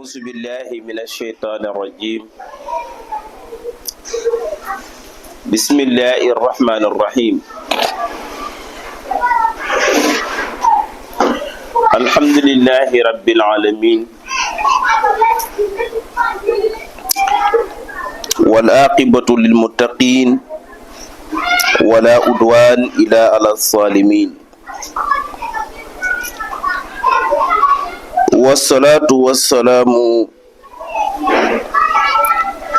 أعوذ بالله من الشيطان الرجيم بسم الله الرحمن الرحيم الحمد لله رب العالمين والعاقبة للمتقين ولا عدوان إلا على الظالمين والصلاة والسلام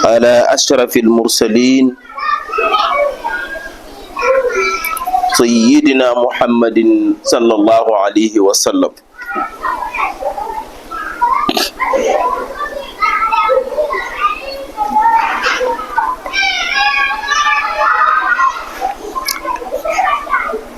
على أشرف المرسلين سيدنا محمد صلى الله عليه وسلم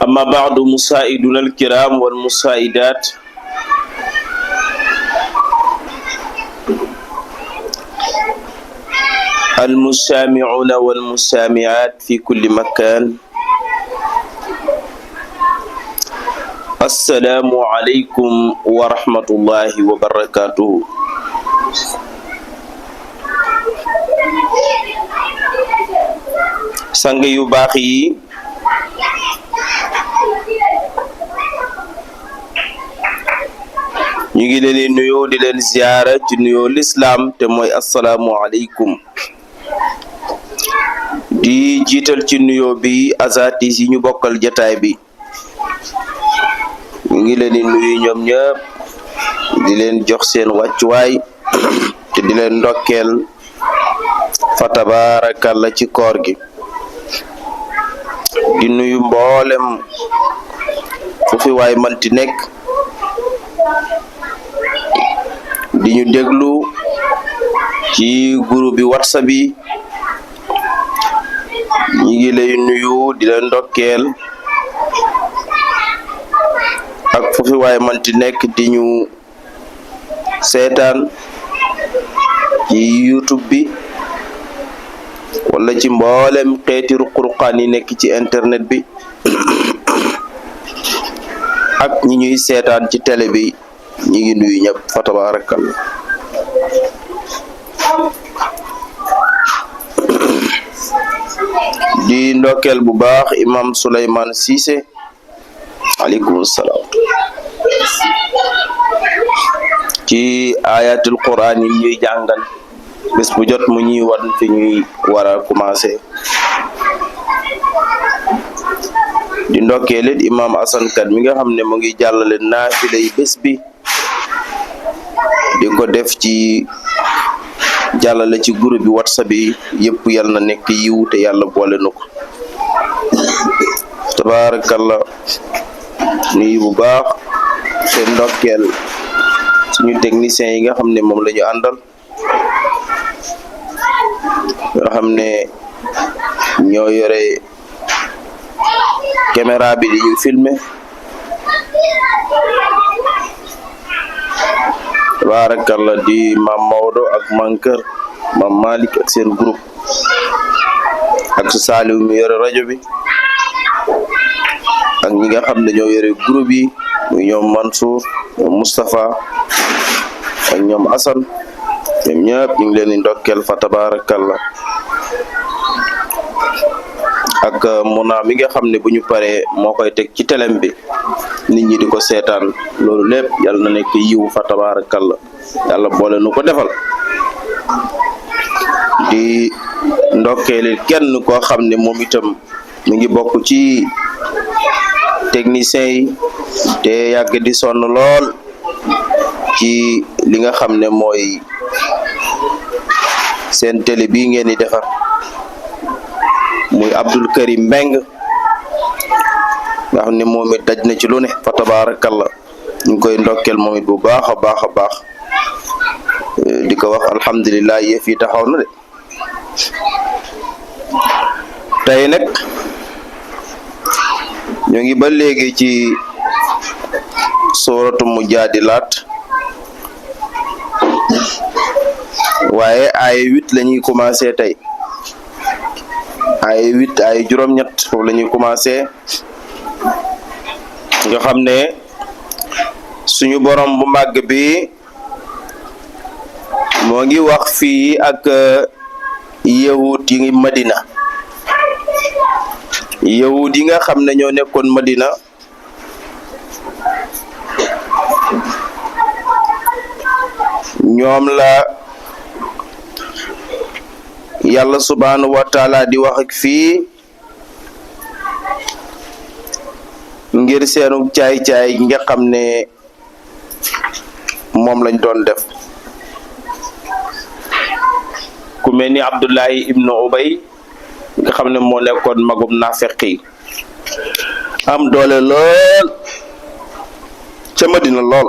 أما بعد مسائدنا الكرام والمسائدات المستمعون والمستمعات في كل مكان السلام عليكم ورحمة الله وبركاته sang yu baax yi ñu ngi leen di nuyoo di leen ziyaara ci nuyoo lislaam te mooy assalaamu aleykum di jiital ci nuyoo bi asatis yi ñu bokkal jataay bi ñu ngi leen di nuyu ñoom ñëpp di leen jox seen wàccuwaay te di leen ndokkeel fa tabaarakalla ci koor gi di nuyu mboolem fu fi waay manti nekk di ñu déglu ci groupe bi WhatsApp bi ñi ngi lay nuyu di leen ndokkeel ak fu fi waay manti nekk di ñu seetaan ci YouTube bi wala ci mboolem xeeti ruq-ruqaan yi nekk ci internet bi ak ñi ñuy seetaan ci télé bi ñi ngi nuyu ñëpp fa tabarakallah di ndokkeel bu baax imam Souleymane Cissé aleykum salaam ci ayatul quran yi ñuy jàngal bés bu jot mu ñuy wan fi ñuy war a commencé di ndokkeel it imam Assane Kat mi nga xam ne mu ngi jàllale naafila yi bés bi di ko def ci jàllale ci groupe bi WhatsApp bi yëpp yàlla na nekk yiw te yàlla boole na ko tabaarakallah nuyu bu baax seen ndokkeel suñu technicien yi nga xam ne moom la ñu àndal nga xam ne ñoo yore caméra bi di ñu filmer tabarakallah di Mam Maodo ak Mankeur Mam Malick ak seen groupe ak su Saliou mi yore rajo bi ak ñi nga xam ne ñoo yore groupe yi muy ñoom Mansour ñoom Moustapha ak ñoom Assane ñoom ñëpp ñu ngi leen di ndokkeel fa tabarakallah ak Mona mi nga xam ne bu ñu paree moo koy teg ci telem bi nit ñi di ko seetaan loolu lépp yàlla na nekk yiw fa tabarakallah yàlla boole nu ko defal di ndokkeeli kenn koo xam ne moom itam mi ngi bokk ci technicien yi te yàgg di sonn lool ci li nga xam ne mooy seen télé bii ngeen di defar muy Abdul Karim Mbeng nga xam ne moom it daj na ci lu ne fa tabarakallah ñu ngi koy ndokkeel moom it bu baax a baax a baax di ko wax alhamdulillah yëf yi taxaw na de tey nag ñu ngi ba léegi ci suuratu Mujaadilaat waaye ay 8 la ñuy commencé tey ay 8 ay juróom-ñett foofu la ñuy commencé nga xam ne suñu borom bu màgg bi moo ngi wax fii ak yahud yi ngi Madina, yahud yi nga xam ne ñoo nekkoon Madina ñoom la yàlla subhanahu wa taala di wax ak fii ngir seenu caay-caay gi nga xam ne moom lañ doon def. ku mel ni Abdullahi ibnu Ubay nga xam ne moo nekkoon magum naafeq yi am doole lool ca Madina lool.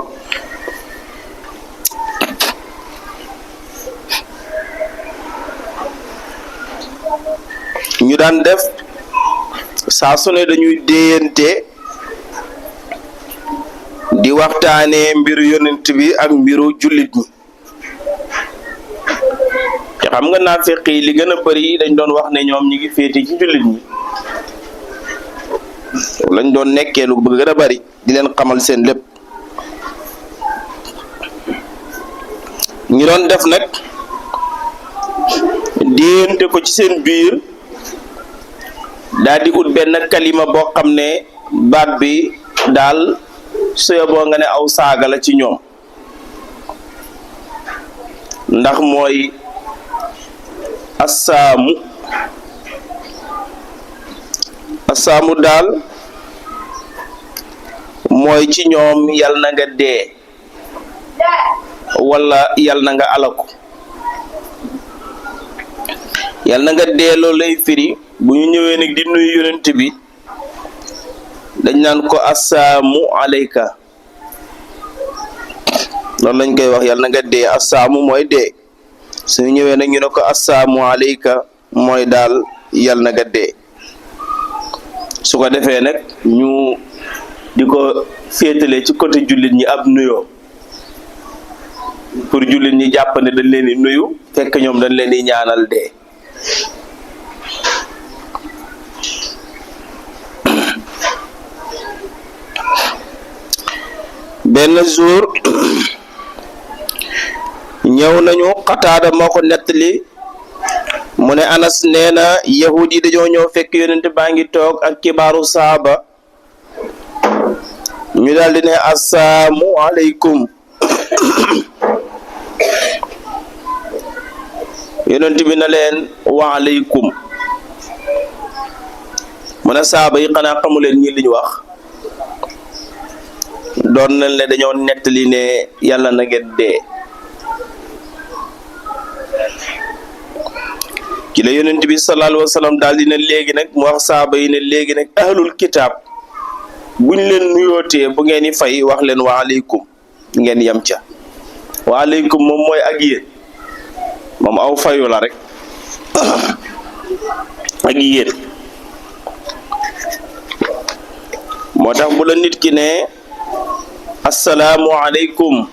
ñu daan def saa su ne dañuy déeyante di waxtaanee mbiru yonent bi ak mbiru jullit ñi te xam nga naafeq yi li gën a bari dañ doon wax ne ñoom ñi ngi féete ci jullit ñi lañ doon nekkee lu gën a bari di leen xamal seen lépp. ñi doon def nag déeyante ko ci seen biir daal di ut benn kalima boo xam ne baat bi daal soyo boo nga ne aw saaga la ci ñoom, ndax mooy assaamu daal mooy ci ñoom yal na nga dee wala yal na nga alaku. yal na nga dee loolu lay firi bu ñu ñëwee nag di nuyu yonent bi dañ naan ko assaamu alayka, loolu lañ koy wax yal na nga dee. assaamu mooy dee, suñu ñëwee nag ñu ne ko assaamu alayka mooy daal yal na nga dee. su ko defee nag ñu di ko féetale ci côté jullit ñi ab nuyoo pour jullit ñi jàpp ne dañ leen di nuyu fekk ñoom dañ leen di ñaanal dee. benn jour ñëw nañu Qataada moo ko nettali mu ne Anas nee na yahud yi dañoo ñëw fekk yonent baa ngi toog ak kibaaru saaba ñu daldi ne assaamu aleykum yonent bi na leen wa aleykum mu ne saaba yi xanaa xamu leen ñi liñ wax. doon nañ le dañoo nettali ne yàlla na ngeen dee. ci la yonent bi sallallahu alayhi wa sallam daal dina léegi nag mu wax saaba yi ne léegi nag ahlul kitaab buñ leen nuyootee bu ngeen di fay wax leen wa aleykum ngeen yem ca. wa aleykum moom mooy ak yéen moom aw fayu la rek ak yéen moo tax bu la nit ki ne assalaamu aleykum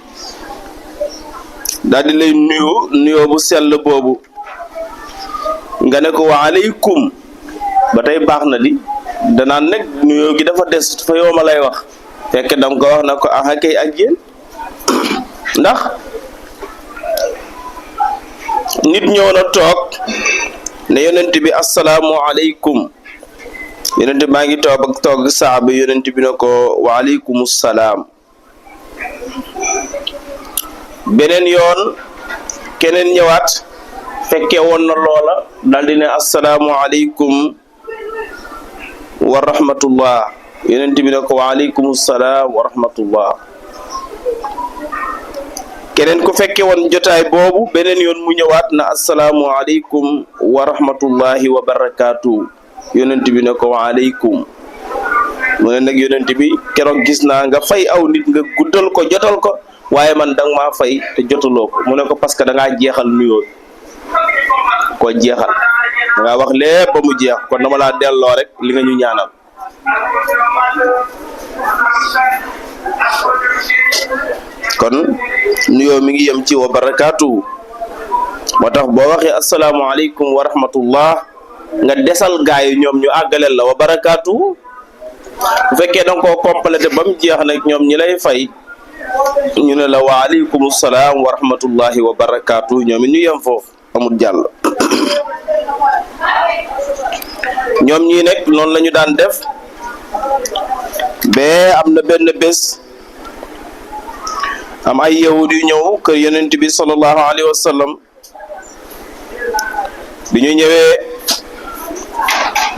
daal di lay nuyoo bu sell boobu nga ne ko wa aleykum ba tey baax na di danaan nag nuyoo gi dafa des fa yow ma lay wax fekk dam ko wax na ko aha kay ak yéen ndax nit ñëw na toog ne yonent bi assalaamu aleykum yonent baa ngi toog saaba yonent bi ne ko wa aleykum salaam. beneen yoon keneen ñëwaat fekke woon na loola daldi ne assalaamu aleykum wa rahmatullah yonent bi ne ko wa aleykum salaam wa rahmatullah. keneen ku fekke woon jotaay boobu beneen yoon mu ñëwaat na assalaamu aleykum wa rahmatullahi wa barakaatu yonent bi ne ko wa aleykum. mu ne nag yonent bi keroog gis naa nga fay aw nit nga guddal ko jotal ko waaye man danga maa fay te jotuloo ko mu ne ko parce que da ngaa jeexal nuyoo ko jeexal da ngaa wax lépp ba mu jeex kon dama laa delloo rek li nga ñu ñaanal. kon nuyoo mi ngi yem ci wa barakaatu moo tax boo waxee asalaamaaleykum wa rahmatullah nga desal gaay yi ñoom ñu àggaleel la wa barakaatu bu fekkee danga koo complété ba mu jeex nag ñoom ñi lay fay ñu ne la wa aleykum salaam wa rahmatullahi wa barakaatu ñoom it ñu yem foofu amul jàll. ñoom ñii nekk noonu la ñu daan def ba am na benn bés am ay yahud yu ñëw kër yonent bi sallallahu alayhi wa sallam bi ñu ñëwee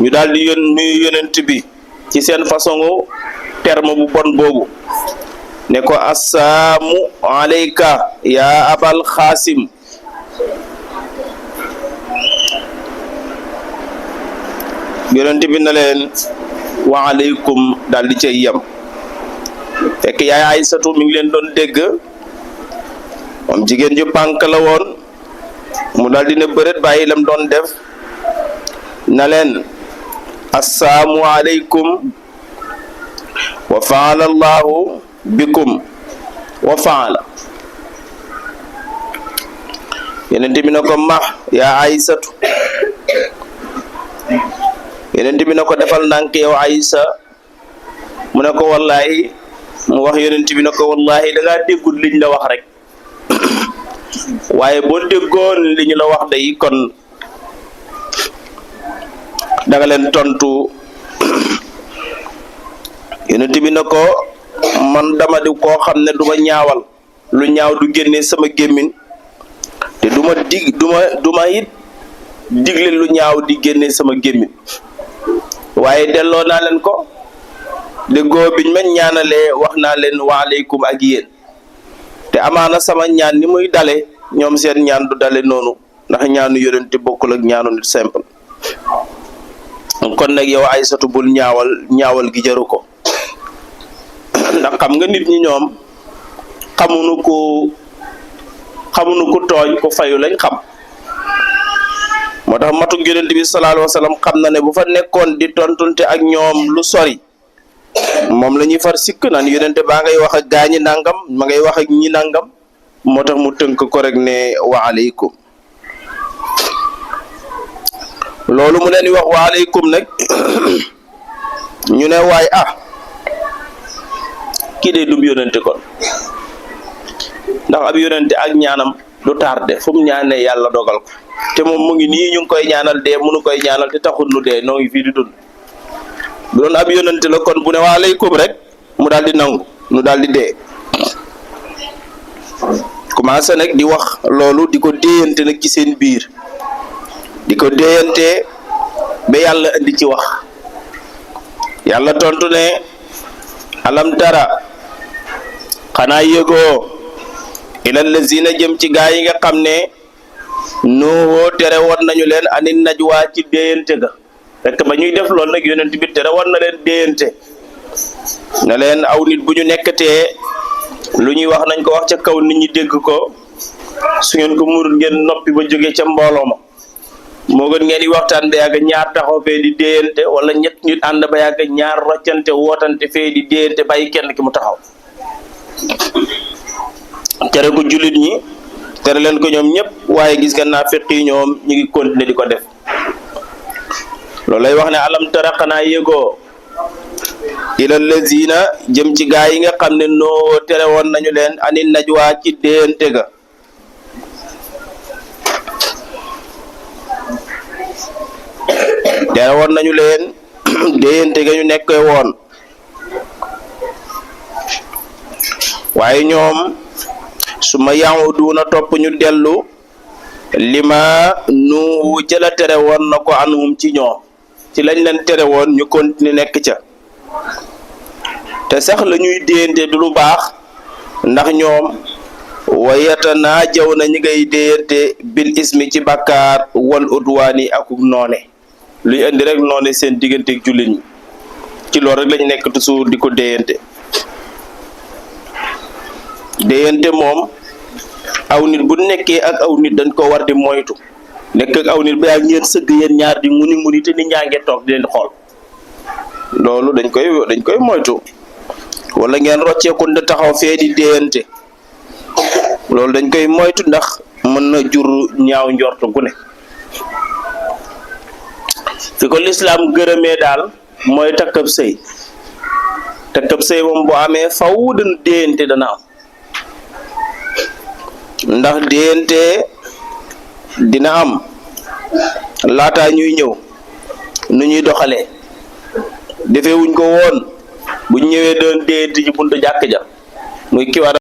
ñu daal di nuyu yonent bi ci seen façon terme bu bon boobu ne ko assaamu alayka ya abal xaasim yonent bi na leen wa aleykum daal di cay yem fekk yaay Aysatu mi ngi leen doon dégg moom jigéen ju pànk la woon mu daal di ne bëreet bàyyi lam doon def na leen assaamu aleykum wa faala allahu bikum wa faala yonent bi na ko yaa Aysatu yonent bi na ko defal ndànk yow Aysa mu ne ko wallahi mu wax yonent bi na ko wallahi da ngaa déggul liñ la wax rek waaye boo déggoon li ñu la wax day kon da nga leen tontu yonent bi na ko man dama di koo xam ne du ma ñaawal lu ñaaw du génne sama gémmiñ te du ma it digle lu ñaaw di génne sama gémmiñ waaye delloo naa leen ko déggoo biñ ma ñaanalee wax naa leen waaleykum ak yéen te amaana sama ñaan ni muy dale ñoom seen ñaan du dale noonu ndax ñaanu yonent bokkul ak ñaanu nit simple kon nag yow Aysatu bul ñaawal gi jaru ko ndax xam nga nit ñi ñoom xamuñu ko tooñ ko fayu lañ xam moo tax matuk yonent bi sallallahu alayhi wa sallam xam na ne bu fa nekkoon di tontunte ak ñoom lu sori moom la ñuy far sikk naan yonent baa ngay wax ak gaañi nangam ma ngay wax ak ñi nangam moo tax mu tënk ko rek ne wa aleykum loolu mu leen di wax wa aleykum nag ñu ne waay kii de dum yonent kon ndax ab yonent ak ñaanam du tardé fu mu ñaanee yàlla dogal ko te moom mu ngi nii ñu ngi koy ñaanal dee mënu koy ñaanal te taxul nu dee noo ngi fii di dund bu doon ab yonent la kon bu ne wa aleykum rek mu daal di nangu nu daal di dee commencé nag di wax loolu di ko déeyante nag ci seen biir di ko déeyante ba yàlla indi ci wax yàlla tontu ne alam tara xanaa yëgoo ilal lazina jëm ci gaa yi nga xam ne nuuhoo tere woon nañu leen ani najwa ci déeyante ga fekk ba ñuy def loolu nag yonent bi tere woon na leen déeyante na leen aw nit bu ñu nekkatee lu ñuy wax nañ ko wax ca kaw nit ñi dégg ko su ngeen ko murul ngeen noppi ba jógee ca mbooloo ma moo gën ngeen di waxtaan ba yàgg ñaar taxaw fee di déeyante wala ñett nit ànd ba yàgg ñaar roccante wootante fee di déeyante bàyyi kenn ki mu taxaw tere ko jullit ñi tere leen ko ñoom ñëpp waaye gis nga naafiq yi ñoom ñu ngi continuer di ko def loolu lay wax ne alam tara xanaa yëgoo ila lazina jëm ci gaa yi nga xam ne noo tere woon nañu leen ani najwa ci déeyante ga tere woon nañu leen déeyante ga ñu nekkee woon waaye ñoom su ma yahuduuna topp ñu dellu lima nuuhu ca la tere woon na ko anhum ci ñoom ci lañ leen tere woon ñu continuer nekk ca te sax la ñuy déeyante du lu baax ndax ñoom wayatanaajaw na ñi ngay déeyante bil ismi ci bàkkaar wal udwaani akub noone luy indi rek noone seen diggante ak jullit ñi ci loolu rek lañu nekk toujours di ko déeyante déeyante moom aw nit bu nekkee ak aw nit dañ ko war di moytu nekk ak aw nit ba yaa ngeen sëgg yéen ñaar di muni te nit ñaa ngi toog di leen xool loolu dañ koy moytu wala ngeen rocceeku nda taxaw fee di déeyante loolu dañ koy moytu ndax mën na jur ñaaw njortu gu ne fi ko lislaam gërëmee daal mooy takkab sëy moom bu amee faw dañ déeyante dana am ndax déyante dina am laata ñuy ñëw nu ñuy doxalee defee wuñ ko woon bu ñëwee doon déyante ci buntu jàkk ja muy ki war